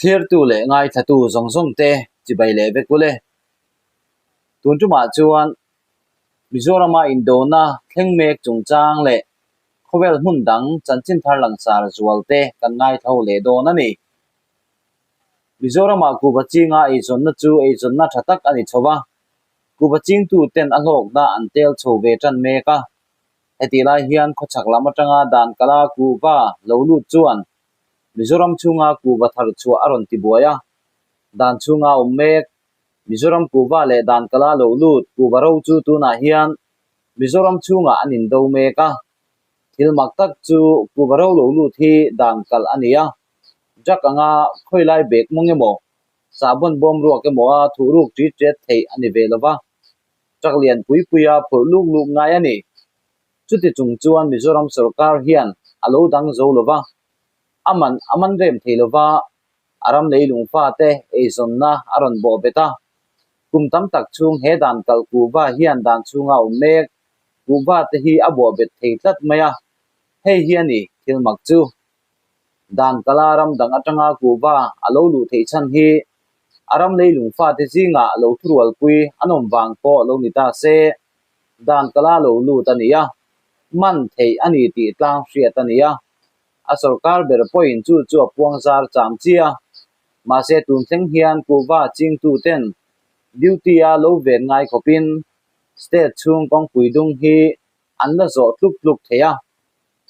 Thlirtu leh ngaithlatu zawng zawng te chibai leh vek ule. Tun tumah chuan Mizorama indona thleng mek chungchang leh khawvel hmun dang chanchin thar langsar zual te kan ngaithlo leh dawn a ni. Mizorama kuhva chinga eizawnna chu eizawnna tha tak a ni chho va, kuhva chingtu ten a hlawkna an tel chho ve tan mek a. Hetih lai hian khawchhak lam atanga dan kala kuhva lo lut chuan Mizoram chhunga kuhva thar chhuah a rawn ti buai a, dan chhunga awm mek. Mizoram kuhva leh dan kala lo lut kuhva ro chu tunah hian Mizoram chhungah an indo mek a. Thil mak tak chu kuhva ro lo lut hi dan kalh a ni a, drug anga khawilai bag mawng emaw, sahbawn bawm ruak emaw a thuhruk ṭit ṭet theih a ni ve lo va, truck lian pui puia phurh luk luk ngai a ni. Chuti chung chuan Mizoram sorkar hian a lo dang zo lo va, a man a man rem thei lo va, a ram leilung fate eizawnna a rawn bawh bet a. Kum tam tak chhung he dan kalh kuhva hian dan chhunga awm mek kuhva te hi a bawh bet thei tlat mai a, hei hi a ni thil mak chu. Dan kala ram dang atanga kuhva a lo luh theih chhan hi a ram leilung fate zingah lo thurualpui an awm vang pawh lo ni ta se. Dan kala lo lut a ni a, man theih a ni tih tlang hriat a ni a, a sorkar ber pawhin chu chu a puang zar cham chi a, mahse tun thleng hian kuhva chingtuten duty-a lo ven ngai khawpin state chhung kawngpui dung hi an la zawh tluk tluk thei a,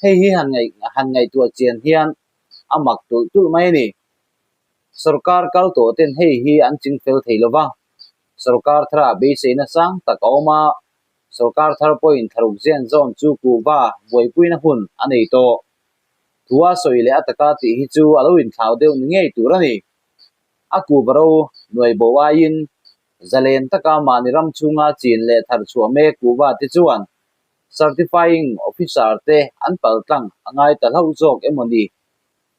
hei hi han ngaih han ngaihtuah chian hian a mak tulh tulh mai a ni. Sorkar kal tawh ten hei hi an chingfel thei lo va, Sorkar tharah beiseina sang tak a awm a, sorkar thar pawhin thlaruk zen zawn chu kuhva buaipuina hun a nei tawh. Thua sawi leh a taka tih hi chu a lo inthlau deuh ni ngei tur a ni. A kuhva ro nuai bo aiin zalen taka mahni ram chhunga chin leh thar chhuah mek kuhva te chuan Certifying Officer te an paltlang a ngai ta hlauh zawk emaw ni?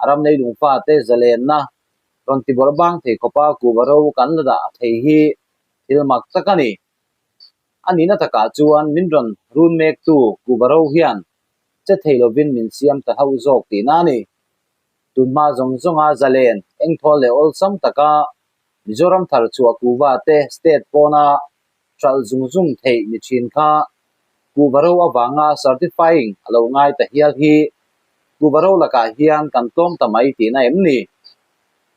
A ram leilung fate zalenna rawn ti bawrh bang thei khawpa kuhva ro kan la dah thei hi thil mak tak a ni. A nihna takah chuan min rawn run mektu kuhva ro hian che thei lovin min siam ta hauh zawk tihna a ni. Tunhma zawng zawnga zalen engthawl leh awlsam taka Mizoram thar chhuah kuhva te state pawna hralh zung zung theih ni thin kha kuhva ro avanga certifying a lo ngai ta hial hi kuhva ro lakah hian kan tlawm ta mai tihna em ni?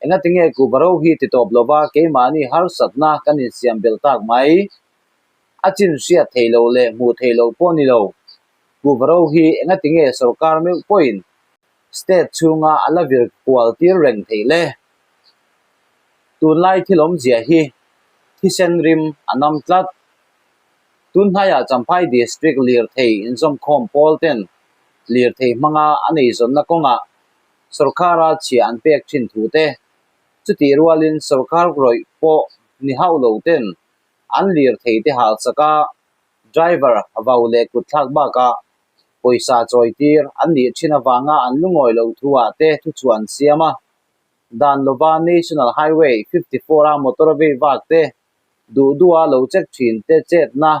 Engatinge kuhva ro hi ti tawp lova keimahni harsatna kan insiam belh tak mai? A chin hriat theih loh leh hmuh theih loh pawh ni lo. Kuhva ro hi engatinge sorkar meuh pawhin state chhunga a la vir kual tir reng theih le? Tunlai thil awmzia hi thisen rim a nam tlat. Tunhnaiah Champhai District lirthei inzawmkhawm pawl ten lirthei hmanga a neizawnna kawngah sorkara chhia an pek thin thu te, chutih rualin sorkar rawih pawh ni hauh lo ten an lirthei te halsak a, driver vau leh kutthlak bakah pawisa chawitir an nih thin avanga an lungawi loh thu ah te thuchhuah an siam a. Dan lova National Highway 54 a motor vei vak te, duh duha lo check thin te chetna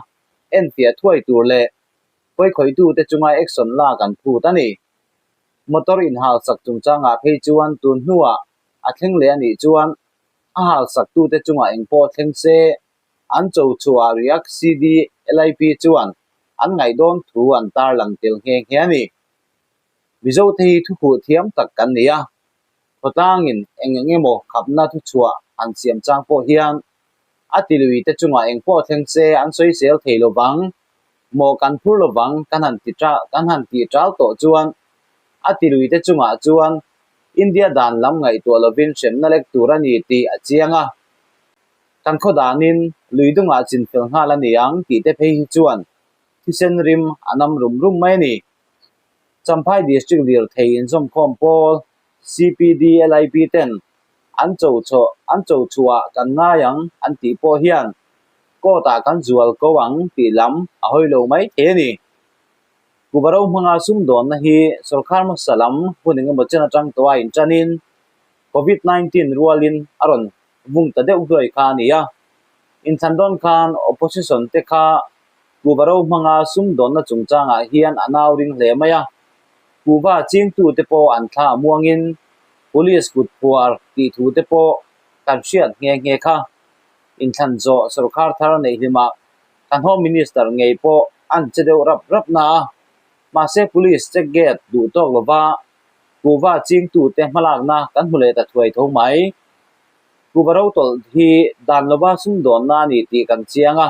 enfiah thuai tur leh pawikhawitute chunga action lak an phut a ni. Motor inhalsak chungchangah phei chuan tun hnuah a thleng leh a nih chuan a halsaktute chungah engpawh thleng se an cho chhuah React CDLIP chuan an ngaihdawn thu an tarlang tel nghe nghe a ni. Mizote hi thukhuh thiam tak kan ni a, khawtlangin eng eng emaw khapna thuchhuah han siam chang pawh hian a tilui te chungah eng pawh thleng se an sawisel thei lo vang maw kan phur lo vang kan han ti kan han tih ṭal tawh chuan a tilui te chungah chuan India dan lam ngaihtuah lovin hremna lek tur a ni tih a chiang a, kan khaw danin lui dungah chinfel nghal a ni ang tih te phei hi chuan thisen rim a nam rum rum mai a ni. Champhai District lirthei inzawmkhawm pawl CPDLIP ten an cho chhuah an cho chhuah kan ngai ang an tih pawh hian court ah kan zual ko ang tih lam a hawi lo mai thei a ni. Kuhva ro hmanga sumdawnna hi sorkar hmasa lam hun engemaw chen atang tawh a inṭanin Covid 19 rualin a rawn vung ta deuh hluai kha a ni a. Inthlan dawn khan opposition te kha Kuhva ro hmanga sumdawnna chungchangah hian a nau ring hle mai a, kuhva chingtute pawh an thla a muangin Police kut phuar tih thu te pawh kan hriat nghe nghe kha. Inthlan zawh sawrkar thar neih hlimah kan Home Minister ngei pawh an che deuh rap rap na a, mahse Police check gate duh tawk lova kuhva chingtute hmalakna kan hmu leh ta thuai tho mai. Kuhva ro tawlh hi dan lova sumdawnna a ni tih kan chiang a,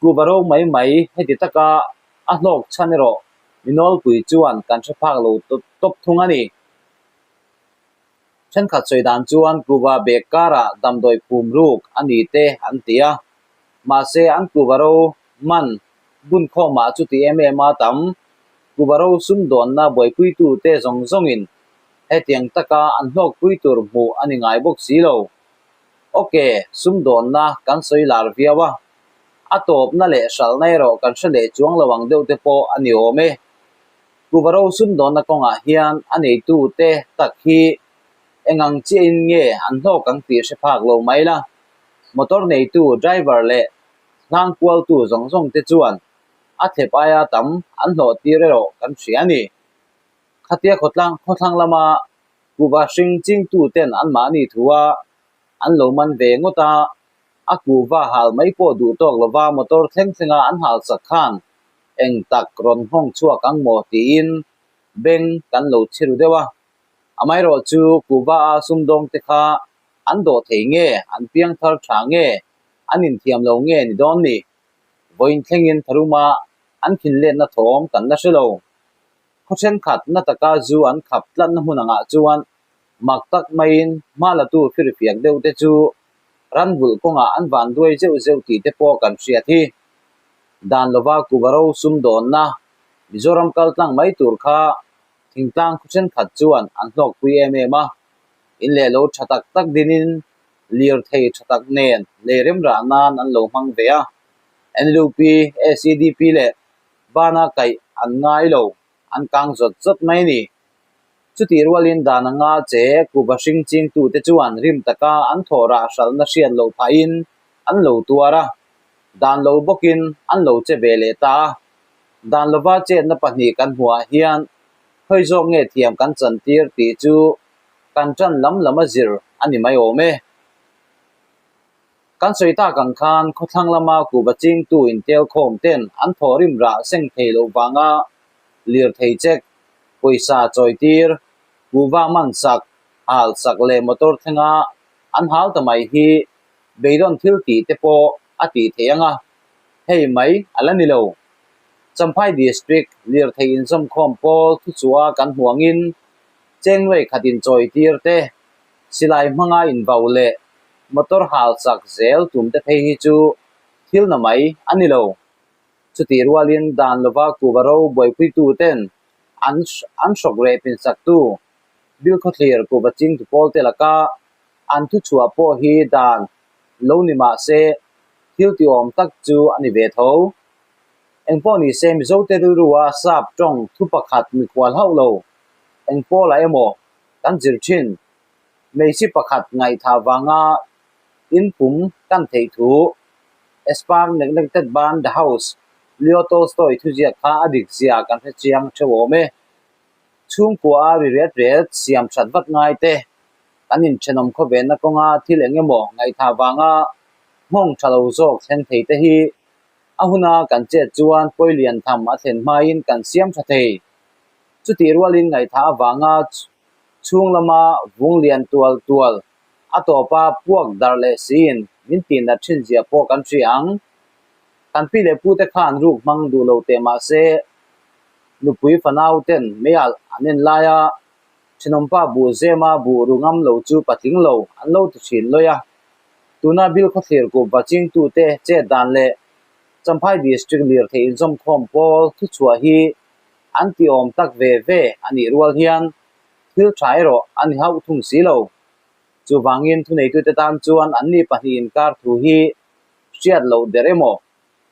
kuhva ro mai mai heti taka a hlawk chhan erawh mi nawlpui chuan kan hre phak lo tawp thung a ni. Thenkhat sawi dan chuan kuhva bag karah damdawi phum ruk a ni te an ti a, mahse an kuhva ro man bun khawmah chuti em em a tam. Kuhva ro sumdawnna buaipuitute zawng zawngin hetiang taka an hlawkpui tur hmuh a ni ngai bawk si lo. Ok, sumdawnna kan sawi lar viau a, a tawpna leh hralhna erawh kan hre leh chuang lo ang deuh te pawh a ni awm e. Kuhva ro sumdawnna kawngah hian a neitute tak hi eng ang chiahin nge an hlawk ang tih hre phak lo mai la. Motor neitu driver leh hlang kualtu zawng zawng te chuan a thlep aia tam an hlawh tir erawh kan hria a ni. Khatia khawtlang khawthlang lama kuhva hring chingtu ten anmahni thua an lo man ve ngawt a, a kuhva hal mai pawh duh tawk lova motor thleng thlenga an hal sak khan eng tak rawn nghawng chhuak ang maw tiin beng kan lo chhiru deuh a. Amaherawh chu kuhva a sumdawng te kha an dawh thei nge, an piang thar tha nge, an inthiam lo nge ni dawn ni? Vawiin thlengin tharuma an khinletna thawm kan la hre lo. Khaw thenkhat na taka zu an khap tlatna hmun angah chuan mak tak maiin hma latu firfiak deuh te chu ran vulh kawngah an van duai zeuh zeuh tih te pawh kan hriat hi. Dan lova Kuvaro sumdawnna Mizoram kal tlang mai tur kha thingtlang khaw thenkhat chuan an hlawkpui em em a, in leh lo tha tak tak dinin lirthei tha tak nen lei remrah nan an lo hmang ve a. NLUP, SEDP leh bana kaih an ngai lo, an kang zawt zawt mai a ni. Chutih rualin dan anga che kuhva hring chingtute chuan rim taka an thawh rah hralhna hriat loh phahin an lo tuar a, dan lo bawkin an lo che ve leh ta a. Dan lova chetna pahnih kan hmuhah hian khawi zawk nge thiam kan chantir tih chu kan tan lam lam a zir a ni mai awm e. Kan sawi tak ang khan khawthlang lama kuhva chingtu intelkhawm ten an thawhrim rah seng thei loh vanga lirthei check, pawisa chawitir, kuhva man sak, hal sak leh motor thlenga an hal ta mai hi beidawn thil tih te pawh a tih theih ang a, hei mai a la ni lo. Champhai District lirthei inzawmkhawm pawl thuchhuah kan hmuh angin cheng nuai khat inchawitir te, silai hmanga invau leh motor hal chak zel tum te phei hi chu thil na mai a ni lo. Chutih rualin dan lova kuhva ro buaipuitu ten an an hrawk reh pinsaktu Bilkhawthlir kuhva chingtu pawl te laka an thuchhuah pawh hi dan lo ni mah se thil tiawm tak chu a ni ve tho. Engpawh ni se Mizote rilrua sap tawng thu pakhat mikhual hauh lo engpawlah emaw kan zir thin. Hmeichhe pakhat ngaihthah vanga in pum kan theih thu Esper Neglected Burn The House, Leo Tolstoy thuziak kha a dik zia kan hre chiang theuh awm e. Chhungkua a ri ret ret siam that vat ngai te, kan inthenawm khawvenna kawnga thil eng emaw ngaihthah vanga nghawng tha lo zawk thleng thei te hi a huna kan chet chuan pawi lian tham a thlen hmain kan siam tha thei. Chutih rualin ngaihthah avanga chhung lama vung lian tual tual a tawpa puak darh leh siin min tihnat thin zia pawh kan hria ang. Kan pi leh pute khan ruk hmang duh lo teh mah se, nupui fanau ten meialh an en lai a, thenawmpa buh zema buh ru ngam lo chu patling lo an lo ti thin lawi a. Tuna Bilkhawthlir kuhva chingtute chet dan leh Champhai District lirthei inzawmkhawm pawl thuchhuah hi an ti awm tak ve ve a nih rual hian thil tha erawh a ni hauh thung si lo. Chuvangin thuneitute tan chuan anni pahnih inkar thu hi hriat loh der emaw,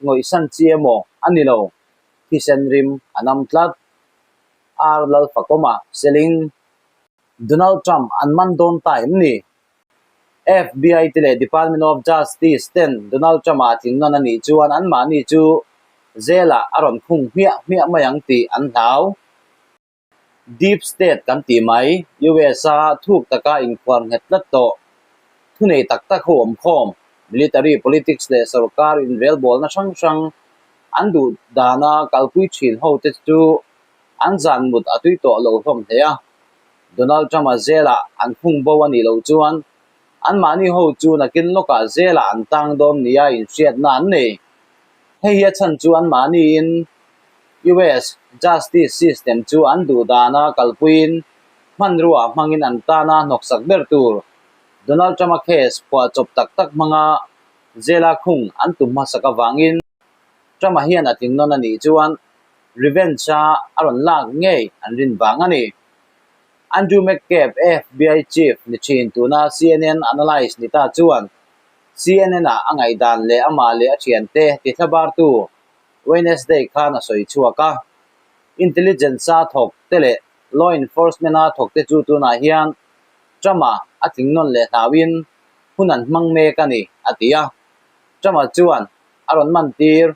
ngawihsan chi emaw a ni lo, thisen rim a nam tlat. Ar Lalfakawma Seling. Donald Trump an man dawn ta em ni? FBI te leh Department of Justice ten Donald Trump-a a tling nawn a nih chuan anmahni chu jail-ah a rawn khung hmiah hmiah mai ang tih an hlau. Deep State kan tih mai, US-a thuk taka inkhuar nghet tlat tawh, thunei tak tak ho awmkhawm, military, politics leh sorkar inrelbawlna hrang hrang an duh dana kalpui thin hote chu an zan mut a tui tawh lo hlawm hle a. Donald Trump-a zelah an khung bo a nih loh chuan anmahni ho chu nakin lawkah zelah an tang dawn nia inhriatna an nei. Hei hi a chhan chu anmahniin US justice system chu an duh dana kalpuiin hmanrua hmangin an tana hnawksak ber tur Donald Trump-a case phuahchawp tak tak hmanga zela khung an tum hmasak avangin Trump-a hian a tling nawn a nih chuan revenge-a a rawn lak ngei an rin vang a ni. Andrew McCabe, FBI chief ni thin tuna CNN analyst ni ta chuan CNN-ah a ngaihdan leh amah leh a thiante tithlabartu Wednesday khan a sawi chhuak a. Intelligence-a thawk te leh law enforcement-a thawk te chu tunah hian Trump-a a tling nawn leh hlauhin hun an hmang mek a ni, a ti a. Trump-a chuan a rawn mantir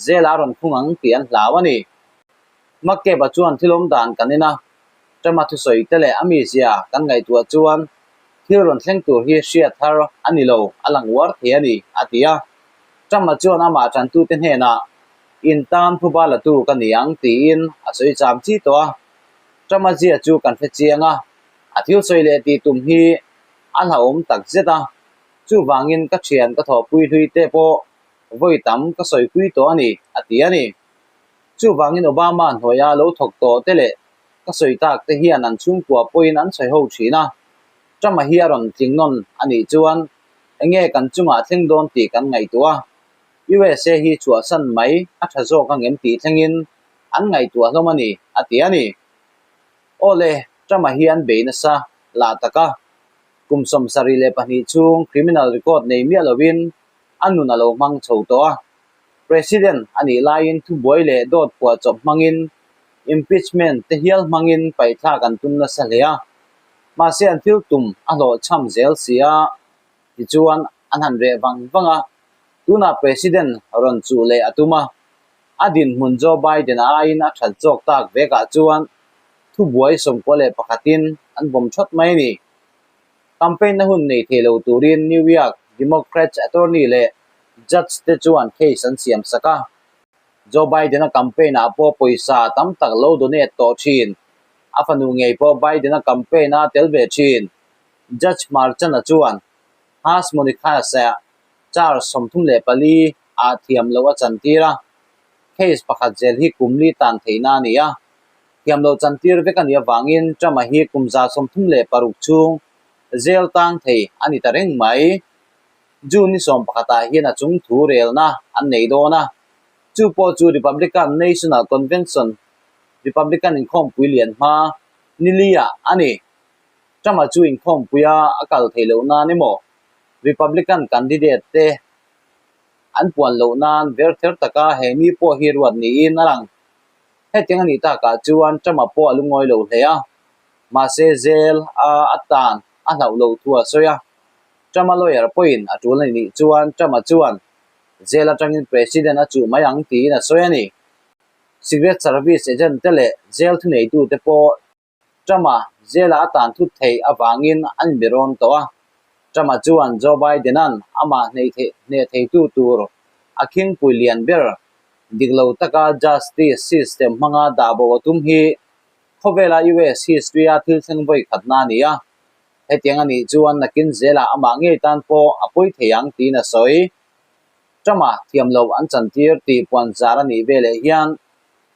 zela a rawn khung ang tih an hlau a ni. McCabe-a chuan thil awm dan kan en a, Trump-a thusawi te leh a mizia kan ngaihtuah chuan thil rawn thleng tur hi hriat thar a ni lo, a lang uar thei a ni, a ti a. Trump-a chuan amah tantute hnenah, In tan phuba latu ka ni ang, tiin a sawi cham chi tawh a. Trump-a zia chu kan hre chiang a, a thil sawi leh tih tum hi a hlauhawm tak zet a. Chuvangin ka thian ka thawhpui hlui te pawh vawi tam ka sawipui tawh a ni, a ti a ni. Chuvangin Obama hnuaia lo thawk tawh te leh ka sawi tak te hian an chhungkua pawhin an sawi ho thin a, Trump-a hi a rawn tling nawn a nih chuan enge kan chungah thleng dawn tih kan ngaihtuah a, USA hi chhuahsan mai a tha zawk angem tih thlengin an ngaihtuah hlawm a ni, a ti a ni. Awle, Trump-a hi an bei nasa lah tak a, kum 72 chhung criminal record nei miah lovin a nun a lo hmang chho tawh a. President a nih laiin thubuai leh dawt phuahchawp hmangin impeachment te hial hmangin paihthlak an tum nasa hle a. Mahse an thil tum a hlawhchham zel si a, tichuan an han reh vang vang a, tunah President rawn chuh leh a tum a. A dinhmun Joe Biden-a aiin a that zawk tak vekah chuan thubuai 91-in an bawm thawt mai a ni. Campaign na hun nei thei lo turin New York Democrats attorney leh judge te chuan case an siam sak a. Joe Biden-a campaign ah pawh pawisa tam tak lo donate tawh thin. A fanu ngei pawh Biden-a campaign a tel ve thin. Judge Merchan-a chuan Haas Monicas-a charge 34 ah thiam loh a chantir a. Case pakhat zel hi kum li tan theihna a ni a. Thiam loh chantir vek a nih avangin Trump-a hi kum 36 chhung zel tang thei a ni ta reng mai. June ni 11 ah hian a chung thu relna an nei dawn a, chu pawh chu Republican National Convention Republican inkhawmpui lian hma ni li ah a ni. Trump-a chu inkhawmpuia a kal theih loh nan emaw Republican candidate te an puan loh nan verther taka he mi pawh hi ruat niin a lang. Hetiang a nih takah chuan Trump-a pawh a lungawi lo hle a, mahse zel a atan a hlauh loh thu a sawi a. Trump-a lawyer pawhin a tul a nih chuan Trump-a chuan zel atangin President a chuh mai ang tiin a sawi a ni. Secret Service agent te leh zel thuneitute pawh Trump-a zela a tan thut theih avangin an inbe rawn tawh a. Trump-a chuan Joe Biden-a'n amah hneh theitu tur a khingpui lian ber dik lo taka justice system hmanga dah bo a tum hi khawvela US history-a thil thleng vawi khatna a ni a. Hetiang a nih chuan nakin zelah amah ngei tan pawh a pawi thei ang tiin a sawi. Trump-a thiam loh an chantir tih puan zar a nih veleh hian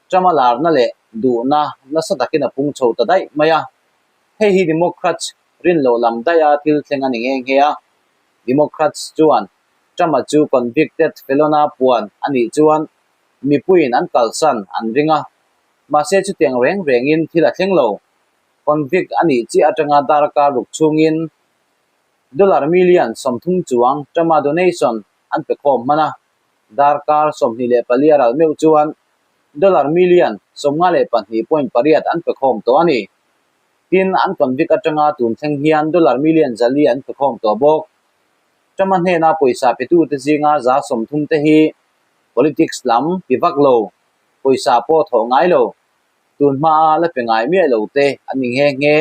Trump-a larna leh duhna nasa takin a pung chho ta daih mai a. Hei hi Democrats rin loh lam daiha thil thleng a ni nghe nghe a. Democrats chuan Trump-a chu convicted felon-a puan a nih chuan mipuiin an kalsan an ring a. Mahse chutiang reng rengin thil a thleng lo. Convict a nih chiah atanga darkar ruk chhungin dollar million 30 chuang Trump-a donation an pe khawm hman a. Darkar 24 a ral meuh chuan dollar million 52.8 an pe khawm tawh a ni. Tin, an convict atanga tun thleng hian dollar million 400 an pe khawm tawh bawk. Trump-a hnena pawisa petute zinga 30% te hi politics lam ti vak lo, pawisa pawh thawh ngai lo. Tun hmaa la pe ngai miah lo te an ni nghe nghe.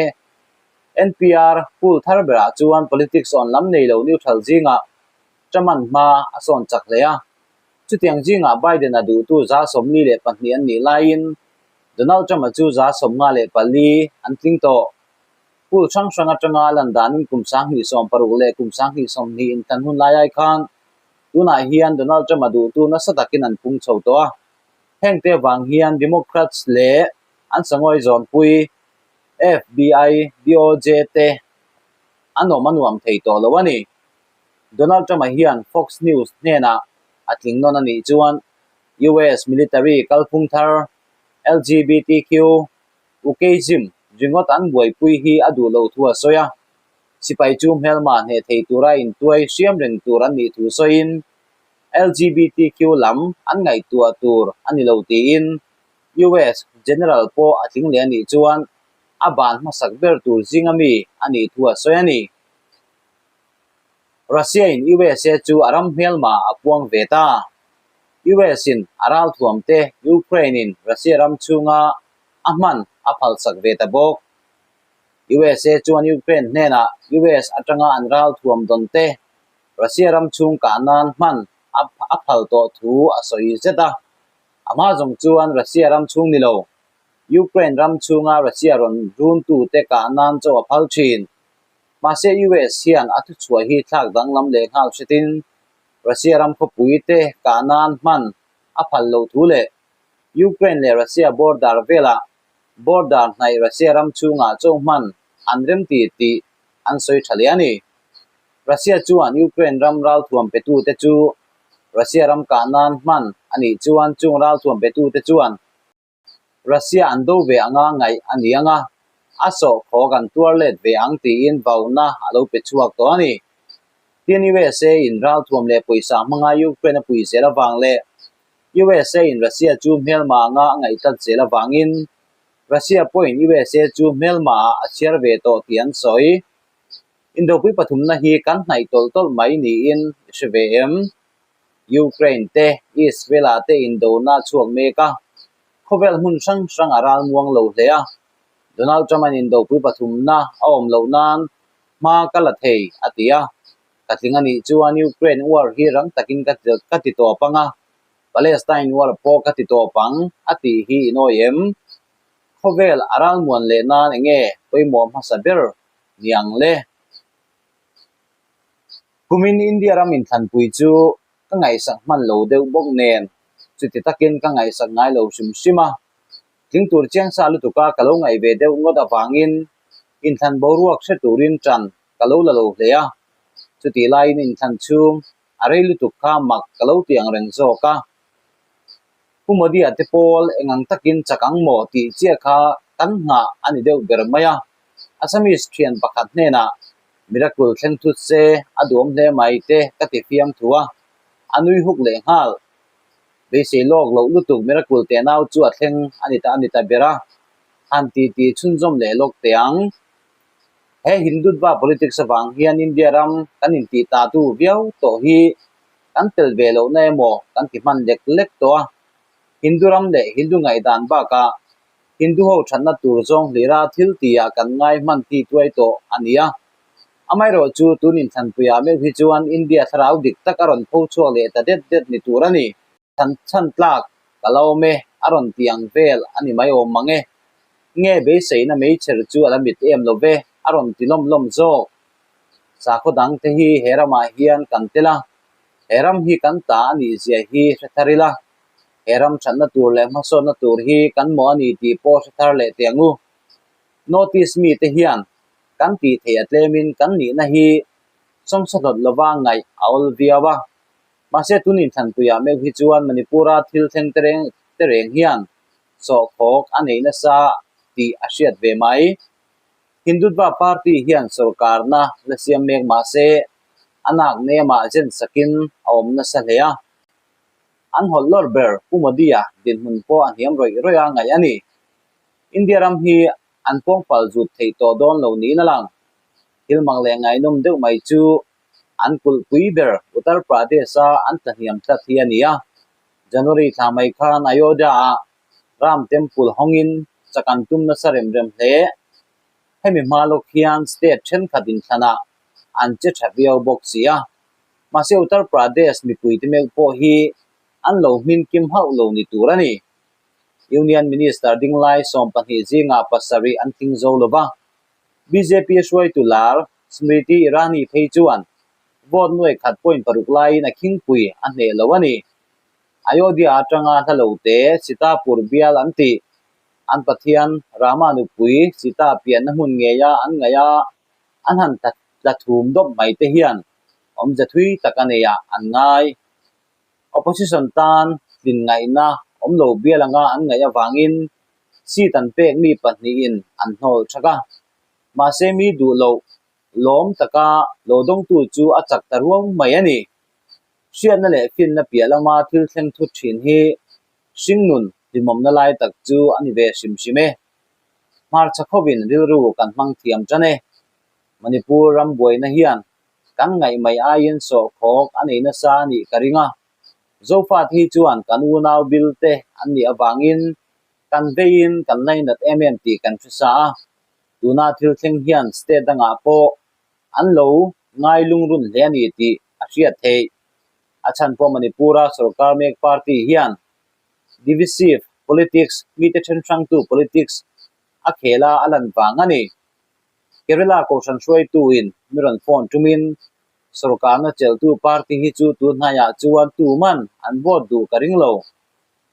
NPR poll thar berah chuan politics awn lam nei lo neutral zingah Trump-a'n hma a sawn chak hle a. Chutiang zingah Biden-a duhtu 42 an nih laiin Donald Trump-a chu 54 an tling tawh. Poll hrang hrang atanga lan danin kum 2016 leh kum 2020 inthlan hun lai ai khan tunah hian Donald Trump-a duhtu nasa takin an pung chho tawh a. Hengte avang hian Democrats leh an sangawi zawnpui FBI, DOJ te an awm a nuam thei tawh lo a ni. Donald Trump-a hian Fox News hnenah a tling nawn a nih chuan US military kalphung thar LGBTQ Wokeism ringawt an buaipui hi a duh loh thu a sawi a. Sipai chu hmelma hneh thei tura intuai hriam reng tur an nih thu sawiin LGBTQ lam an ngaihtuah tur a ni lo tiin US General pawh a tling leh a nih chuan a ban hmasak ber tur zinga mi a nih thu a sawi a ni. Russia-in USA chu a ram hmelma a puang ve ta. US-in a ralthuam te Ukraine-in Russia ram chhunga a hman a phalsak ve ta bawk. USA chuan Ukraine hnenah US atanga an ralthuam dawn te Russia ram chhung kah nan hman a phal tawh thu a sawi zet a. A hma zawng chuan Russia ram chhung ni lo, Ukraine ram chhunga Russia rawn runtute kah nan chaw a phal thin. Mahse US hian a thuchhuah hi thlak danglam leh nghal hretin Russia ram khawpui te kah nan hman a phal loh thu leh Ukraine leh Russia border velah border hnaih Russia ram chhungah chaw hman an remti tih an sawi tha leh a ni. Russia chuan Ukraine ram ralthuam petute chu Russia ram kah nan hman a nih chuan chung ralthuam petute chuan Russia an do ve anga ngaih a ni ang a, a sawhkhawk an tuar let ve ang tiin vauna a lo pe chhuak tawh a ni. Tin USA in ralthuam leh pawisa hmanga Ukraine a pui zel avang leh USA in Russia chu hmelma anga a ngaih tlat zel avangin Russia pawhin USA chu hmelma ah a chhiar ve tawh tih an sawi. Indopui pathumna hi kan hnaih tawlh tawlh mai niin i hre ve em? Ukraine te, Israel-ah te indona a chhuak mek a, khawvel hmun hrang hrang a ral muang lo hle a. Donald Trump-a'n indopui pathumna a awm loh nan hma ka la thei, a ti a. Ka tling a nih chuan Ukraine war hi rang takin ka ti tawp ang a, Palestine war pawh ka ti tawp ang, a tih hi i nawi em? Khawvel a ral muan leh nan eng nge pawimawh hmasa ber ni ang le? Kumin India ram inthlanpui chu ka ngaihsak hman lo deuh bawk nen chuti takin ka ngaihsak ngai lo hrim hrim a. Tling tur chiang sa lutuka ka lo ngaih ve deuh ngawt avangin inthlan boruak hre turin ṭan ka lo la lo hle a. Chutih laiin inthlan chhung a rei lutuk kha mak ka lo ti ang reng zawk a. Pu Modi-a te pawl eng ang takin chak ang maw tih chiah kha kan nghah a ni deuh ber mai a. Assamese thian pakhat hnenah Miracle thleng thut se a duam hle mai te ka ti fiam thu a, a nui huk leh nghal. Beisei lawk loh lutuk Miracle teh nau chu a thleng a ni ta a ni ta ber a, han ti ti chhunzawm leh lawk teh ang. He Hindutva politics avang hian India ram kan intih ta tu viau tawh hi kan tel ve lohna emaw kan ti hman lek lek tawh a. Hindu ram leh Hindu ngaihdan bakah Hindu ho thatna tur zawng hlira thil tihah kan ngai hman ti tuai tawh a ni a. Amaherawh chu tun inthlanpuiah meuh hi chuan India thlarau dik tak a rawn pho chhuak leh ta det det ni tur a ni. Thlan chhan tlak ka la awm e, a rawn ti ang vel a ni mai awm mang e. Nge beiseina meichher chu a la mit em lo ve, a rawn ti lawm lawm zawk. Sakhaw dang te hi he ramah hian kan tel a, he ram hi kan ta a nih zia hi hre thar ila. He ram thatna tur leh hmasawnna tur hi kan mawh a ni tih pawh hre thar leh teh ang u. Notice mite hian kan tih theih a tlemin kan nihna hi sawmsa hlawt lova ngaih a awl viau a. Mahse tun inthlanpuiah meuh hi chuan Manipura thil thleng te reng hian sawhkhawk a nei nasa tih a hriat ve mai. Hindutva party hian sorkarna la siam mek mahse a nak nemah zen sakin a awm nasa hle a. An hawlh lawr ber Pu Modi-a dinhmun pawh a hniam rawih rawih a ngaih a ni. India ram hi an pawngpal zut theih tawh dawn lo niin a lang. Thil mang leh ngaihnawm deuh mai chu an kulhpui ber Uttar Pradesh-a an tlahniam tlat hi a ni a. January thla mai khan Ayodhya-ah Ram Temple hawngin Chak an tum nasa rem rem hle. Hemi hma lawk hian state thenkhat inthlanah an che tha viau bawk si a. Mahse Uttar Pradesh mipuite meuh pawh hi an lo hmin kim hauh lo ni tur a ni. Union Minister dinglai 12 zingah pasarih an tling zo lo va. Bjp hruaitu lar Smriti Irani phei chuan vote nuai khat point paruk laiin a khingpui a hneh lo a ni. Ayodhya atanga hla lo te Sitapur bial an tih. An Pathian Rama nupui Sita pianna hmun ngeia an ngaih a, an han tla thum dawp mai te hian awmze thui tak a neiah an ngai. Opposition tan tlin ngaihna awm lo bial anga an ngaih avangin seat an pek mi pahnihin an hnawl thak a. Mahse mi duh loh lawm taka lo dawngtu chu a chak ta ruau mai a ni. Hriatna leh finna piah lama thil thleng thut thin hi hringnun hlimawmna lai tak chu a ni ve hrim hrim e. Hmarcha khovin rilru kan hmang thiam tan e. Manipur ram buaina hian kan ngaih mai aiin sawhkhawk a nei nasa a nih ka ring a. Zofate hi chuan kan unau bil te an nih avangin kan veiin kan lainat em em tih kan hre sa a. Tuna thil thleng hian state dangah pawh an lo ngai lungrun hle a ni tih a hriat theih. A chhan pawh Manipur-a sorkar mek party hian divisive politics, mite then hrangtu politics, a khel a a lan vang a ni. Kerala kohhran hruaituin mi rawn phone tumin sorkarna chelhtu party hi chu tun hnaiah chuan tuman an vote duh ka ring lo.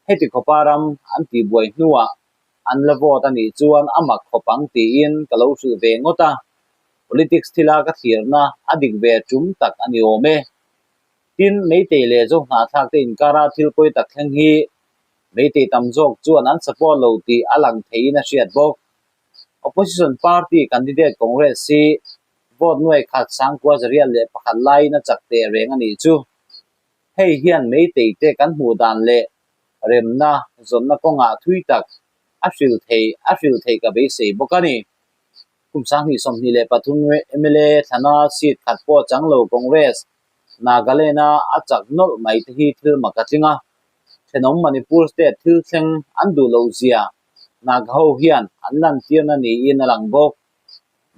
Heti khawpa ram an tihbuai hnuah an la vote a nih chuan a mak khawp ang tiin ka lo hrilh ve ngawt a. Politics thila ka thlirna a dik ve tum tak a ni awm e. Tin, Meitei leh Zohnahthlak te inkara thil pawi tak thleng hi Meitei tam zawk chuan an support lo tih a lang theiin a hriat bawk. Opposition party candidate Congress hi vote nuai khat sangkua zariat leh pakhat laiin a chak teh reng a nih chu. Hei hian Meitei te kan hmuh dan leh remna zawnna kawngah thui tak a hril thei a hril theih ka beisei bawk a ni. Kum 2023 mla thlana seat khat pawh chang lo Congress Nagaland-a a chak nawlh mai te hi thil mak a tling a. Thenawm Manipur state thil thleng an duh loh zia Naga ho hian an lantirna niin a lang bawk.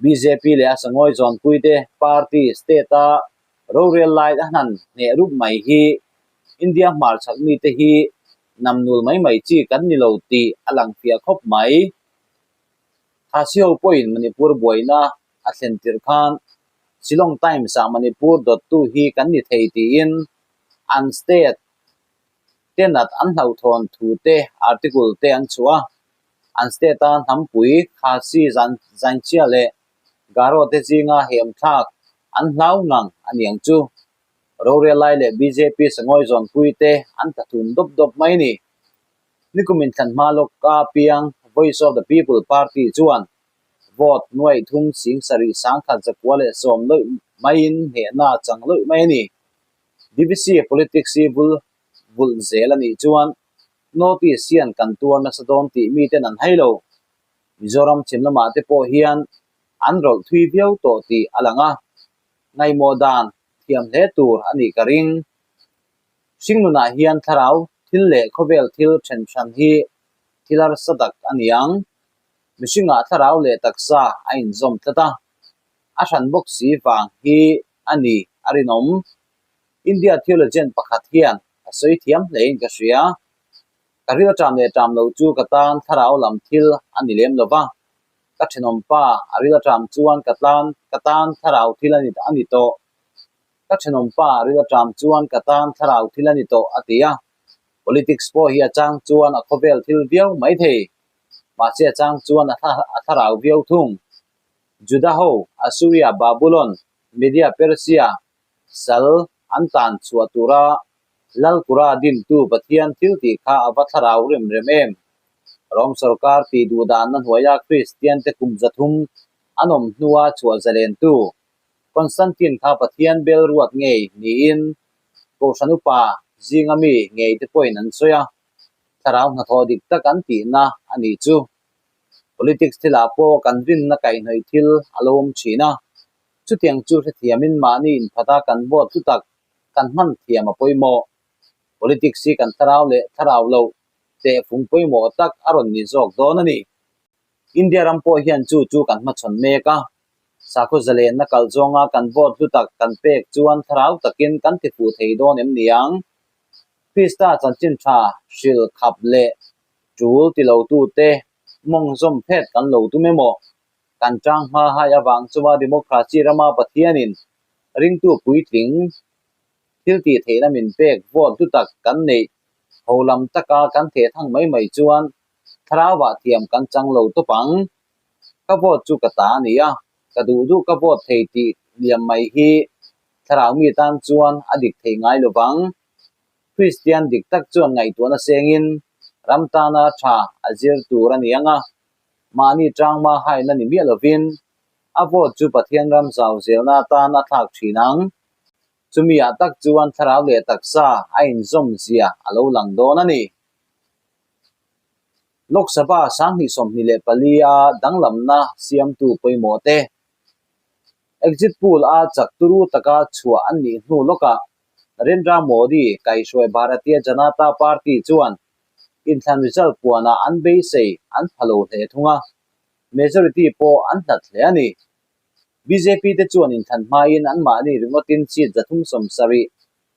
Bjp leh a sangawi zawnpuite party state-a rorel lai a hnan hneh rup mai hi India hmarchhak mite hi namnul mai mai chi kan ni lo tih a lang fiah khawp mai. Khasi ho pawhin Manipur buaina a thlen tirh khan Shillong Times-ah Manipur dawttu hi kan ni thei tiin an state tenat an hlauhthawn thu te article te an chhuah a. An state-a hnampui Khasi Zainchia leh Garo te zinga hem thlak an hlau ngang a niang chu. Rorel lai leh bjp sangawi zawnpui te an tla thum dawp dawp mai a ni. Nikum inthlan hma lawka piang Voice of the People party chuan vote nuaih thum sing sarih sangkhat zakua leh sawm lawih maiin hnehna a chang lawih mai a ni. DVC politics hi vul vulh zel a nih chuan North East hian kan tuar nasa dawn tih miten an hai lo. Mizoram chhim lamah te pawh hian an rawlh thui viau tawh tih a lang a, ngaihmawh dan thiam hle tur a nih ka ring. Hringnunah hian thlarau thil leh khawvel thil then hran hi thil harsa tak a ni ang. Mihringah thlarau leh taksa a inzawm tlat a, a hran bawk si vang hi a ni a rinawm. India theologian pakhat hian a sawi thiam hlein ka hria. Ka ril ṭam leh ṭam lo chu ka tan thlarau lam thil a ni lem lo va, ka thenawmpa a ril ṭam chuan ka tlan ka tan thlarau thil a ni a ni tawh. Ka thenawmpa a ril ṭam chuan ka tan thlarau thil a ni tawh a ti a. Politics pawh hi a chang chuan a khawvel thil viau mai thei. Mahse a chang chuan a thlarau viau thung. Juda ho, Assuria, Babulon, Media, Persia, Sal an tan chhuah tura Lalkura dintu Pathian thil tih kha a va thlarau rem rem em? Rom sorkar tih duh danna hnuaia Kristiante kum 300 an awm hnua chhuah zalentu Constantine kha Pathian bel ruat ngei niin Kohhran upa zinga mi ngei te pawhin an sawi a, thlarau hnathawh dik tak an tihna a nih chu. Politics thilah pawh kan rinna kaihhnawih thil a lo awm thin a, Chutiang chu hrethiamin mahni inphata kan vote hlu tak kan hman thiam a pawimawh. Politics hi kan thlarau leh thlarau loh tehfung pawimawh tak a rawn ni zawk dawn a ni. India ram pawh hian chu chu kan hmachhawn mek a, sakhaw zalenna kal zawnga kan vote hlu tak kan pek chuan thlarau takin kan ti fuh thei dawn em niang? Krista chanchin tha hril khap leh tul ti lotute mawng zawm phet kan lo tum emaw? Kan tang hma hai avang chuva democracy rama Pathianin ringtu puitling thil tih theihna min pek vote hlu tak kan neih ho lam taka kan theh thang mai mai chuan thlarauah thiam kan chang lo tawp ang. Ka vote chu ka ta a ni a, ka duh duh ka vote thei tih liam mai hi thlarau mi tan chuan a dik thei ngai lo vang. Kristian dik tak chuan ngaihtuahna sengin ram tana tha a zir tur a ni ang a, mahni tangma haina ni miah lovin a vote chu Pathian ram zau zelna atan a thlak thin ang. Chumi ah tak chuan thlarau leh taksa a inzawm zia a lo lang dawn a ni. Lok Sabha 2024 a danglamna siamtu pawimawh te, Exit poll a chak turu taka chhuah an nih hnu lawkah Narendra Modi kaihhruai Bharatiya Janata Party chuan inthlan result puanah an beisei an pha lo hle thung a, majority pawh an hlat hle a ni. Bjp te chuan inthlan hmain anmahni ringawtin seat 370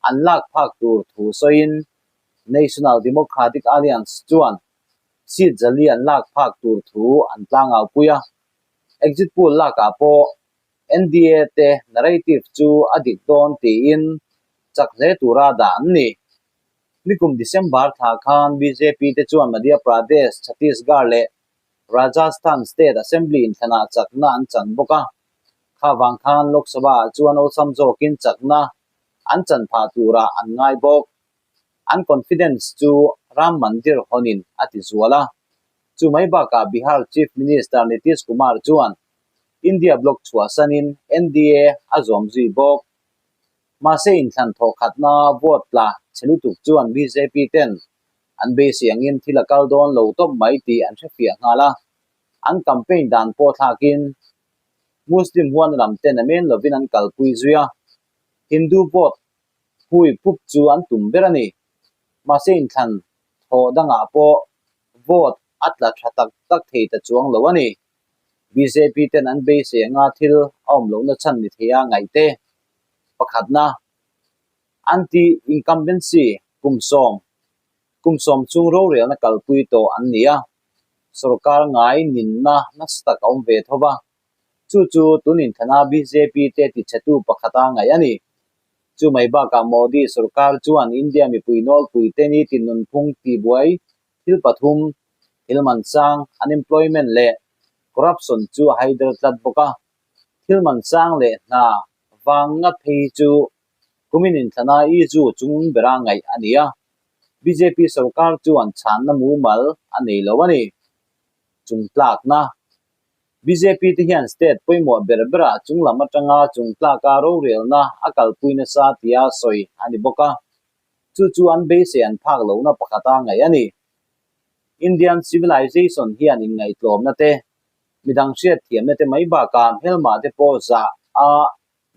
an lak phak tur thu sawiin National Democratic Alliance chuan seat 400 an lak phak tur thu an tlangau pui a. Exit poll lakah pawh NDA te narrative chu a dik dawn tiin chak hle tura dah an ni. Nikum December thla khan bjp te chuan Madhya Pradesh, Chhattisgarh leh Rajasthan State Assembly inthlanah chakna an chan bawk a. Kha vang khan Lok Sabha ah chuan awlsam zawkin chakna an chan phah turah an ngai bawk. An confidence chu Ram Mandir hawnin a ti zual a. Chu mai bakah Bihar Chief Minister Nitish Kumar chuan India bloc chhuahsanin NDA a zawm zui bawk. Mahse inthlan thawh khatna vote tla chhe lutuk chuan bjp ten an beisei angin thil a kal dawn lo tawp mai tih an hrefiah nghal a, an campaign dan pawh thlakin Muslim huan lam ten a men lovin an kalpui zui a, Hindu vote hui pup chu an tum ber a ni. Mahse inthlan thawh dangah pawh vote a tla tha tak tak thei ta chuang lo a ni. Bjp ten an beisei anga thil a awm lohna chhan ni thei a ngaihte pakhatna anti-incumbency kum sawm kum sawm chung rorelna kalpui tawh an ni a, sorkar ngai ninna nasa tak a awm ve tho va, chu chu tun inthana bjp te tichhetu pakhata ngaih a ni. Chu mai bakah Modi sorkar chuan India mipui nawlpui te ni tinnunphung tihbuai thil pathum, thil man sang, unemployment leh corruption chu a haider tlat bawk a. Thil man sang leh hna vang ngat phei hi chu kumin inthlana issue chung bera ngaih a ni a. Bjp sorkar chuan chhanna mumal a nei lo a ni. Chungtlakna Bjp te hian state pawimawh ber berah chunglam atanga chungtlaka rorelna a kalpui nasa tia sawi a ni bawk a. Chu chu an beisei an phak lohna pakhata ngaih a ni. Indian civilization hian inngaihtlawmna te, midang hriatthiamna te mai bakah hmelmah te pawh zah a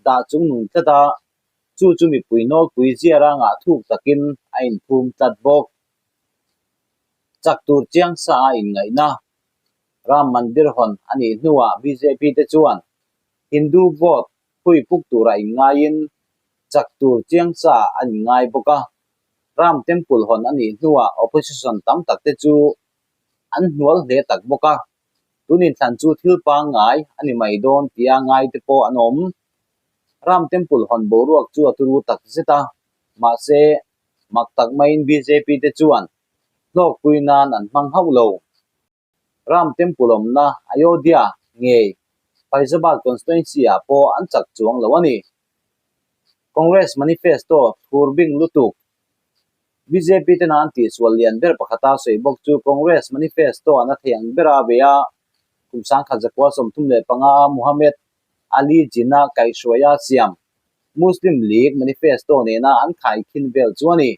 dah chungnung tlat a, chu chu mipui nawlpui ziara ngah thuk takin a inphum tlat bawk. Chak tur chiang sa a inngaihna Ram Mandir hawn a nih hnuah bjp te chuan Hindu vote hui puk tura inngaiin chak tur chiang sa an inngai bawk a. Ram Temple hawn a nih hnuah opposition tam tak te chu an hnual hle tak bawk a. Tun inthlan chu thil pangngai a ni mai dawn tia ngai te pawh an awm. Ram Temple hawn boruak chu a turu tak zet a, mahse mak tak maiin bjp te chuan hlawkpui nan an hmang hauh lo. Ram Temple awmna Ayodhya ngei Faizabad constituency-ah pawh an chak chuang lo a ni. Congress manifesto thur bing lutuk. Bjp tena an tihsual lian ber pakhata sawi bawk chu Congress manifesto an a thei ang bera bei a, kum 1935 a Muhammad Ali Jinnah kaihhruaia siam Muslim League manifesto nena an khaikhin vel chu a ni.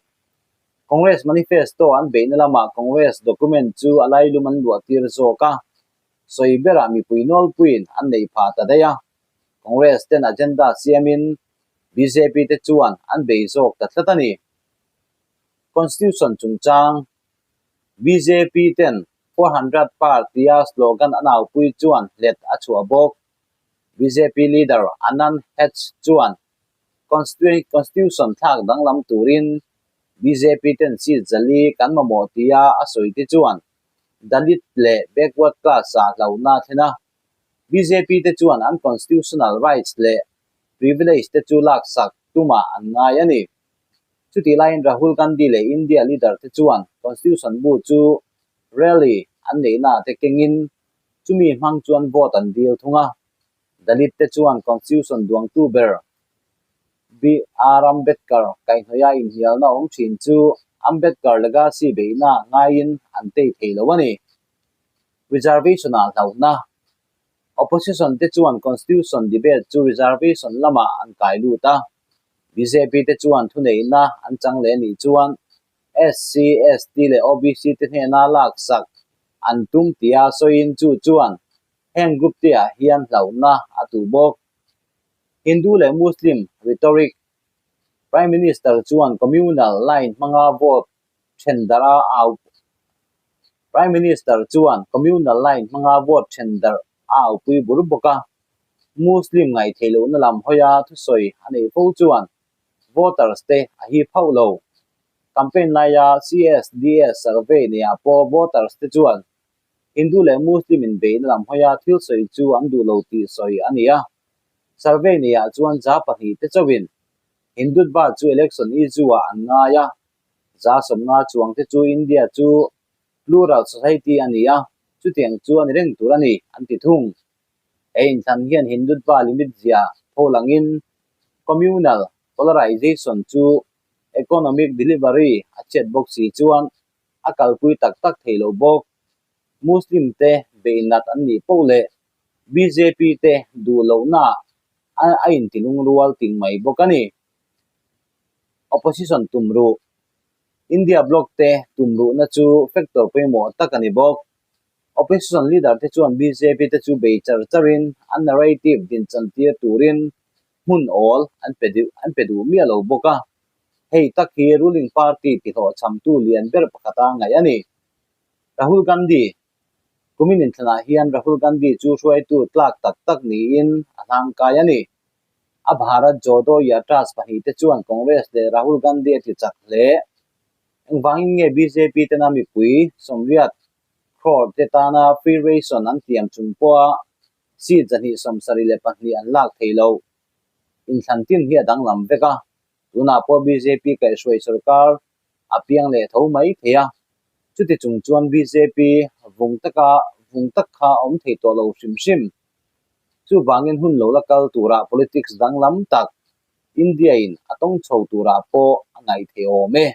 Congress manifesto an beihna lamah Congress document chu a lailum an luah tir zawk a, sawi berah mipui nawlpuiin an neih phah ta daih a. Congress ten agenda siamin bjp te chuan an bei zawk ta tlat a ni. Constitution chungchang bjp ten. 400 par tia slogan a naupui chuan hlet a chhuah bawk. Bjp leader Anand Hegde chuan Constitution thlak danglam turin bjp ten seat zali kan mamawh tia a sawi te chuan Dalit leh backward class ah hlauhna a thlen a. Bjp te chuan an constitutional rights leh privilege te chu laksak tumah an ngai a ni. Chutih laiin Rahul Gandhi leh India leader te chuan Constitution bu chu rally an neihna te kengin chumi hmang chuan vote an dil thung a. Dalit te chuan Constitution duangtu ber BR Ambedkar kaihhnawih a inhnialna awm thin chu Ambedkar legacy beihna ngaiin an tei thei lo a ni. Reservation-ah hlauhna Opposition te chuan Constitution debate chu reservation lamah an kai lut a. Bjp te chuan thuneihna an chang leh anih chuan SC, ST leh OBC te hnena laksak an tum tia sawiin chu chuan heng group te ah hian hlauhna a tuh bawk. Hindu leh Muslim rhetoric Prime Minister chuan communal line hmanga vote then darh a au Prime Minister chuan communal line hmanga vote then darh a aupui bur bawk a. Muslim ngaihtheih lohna lam hawia thusawi a neih fo chuan voters te a hip hauh lo. Campaign laia CSDS survey neihah pawh voters te chuan Hindu leh Muslim inbeihna lam hawia thil sawi chu an duh lo tih sawi a ni a. Survey neihah chuan 2% te chauhin Hindutva chu election issue ah an ngai a, 90% chuang te chu India chu plural society a ni a, chutiang chu a ni reng tur a ni, an ti thung. He inthlan hian Hindutva limit zia tho langin communal polarization chu economic delivery a chhiat bawk si chuan a kalpui tak tak thei lo bawk. Muslim te beihnat an nih poh leh bjp te duh lohna a intilungrual ting mai bawk a ni. Opposition tum ruh. India bloc te tum ruhna chu factor pawimawh tak a ni bawk. Opposition leader te chuan bjp te chu bei char charin an narrative dinchan tir turin hmun awl an pe duh an pe duh miah lo bawk a. Hei tak hi ruling party tihlawhchhamtu lian ber pakhata ngaih a ni. Rahul Gandhi Kumin inthlanah hian Rahul Gandhi chu hruaitu tlak tak tak niin a hlangkai a ni. A Bharat Jodo Yatras pahnihte chuan Congress leh Rahul Gandhi a ti chak hle. Engvangin nge bjp tena mipui 80 crore te tana free ration an tiam chung pawha seat 272 an lak thei loh? Inthlan tin hi a danglam vek a, tunah pawh bjp kaihhruai sorkar a piang leh tho mai thei a, chuti chung chuan bjp vung taka vung tak kha a awm thei tawh lo hrim hrim. Chuvangin hun lo la kal turah politics danglam tak India-in a tawng chho turah pawh a ngaih thei awm e.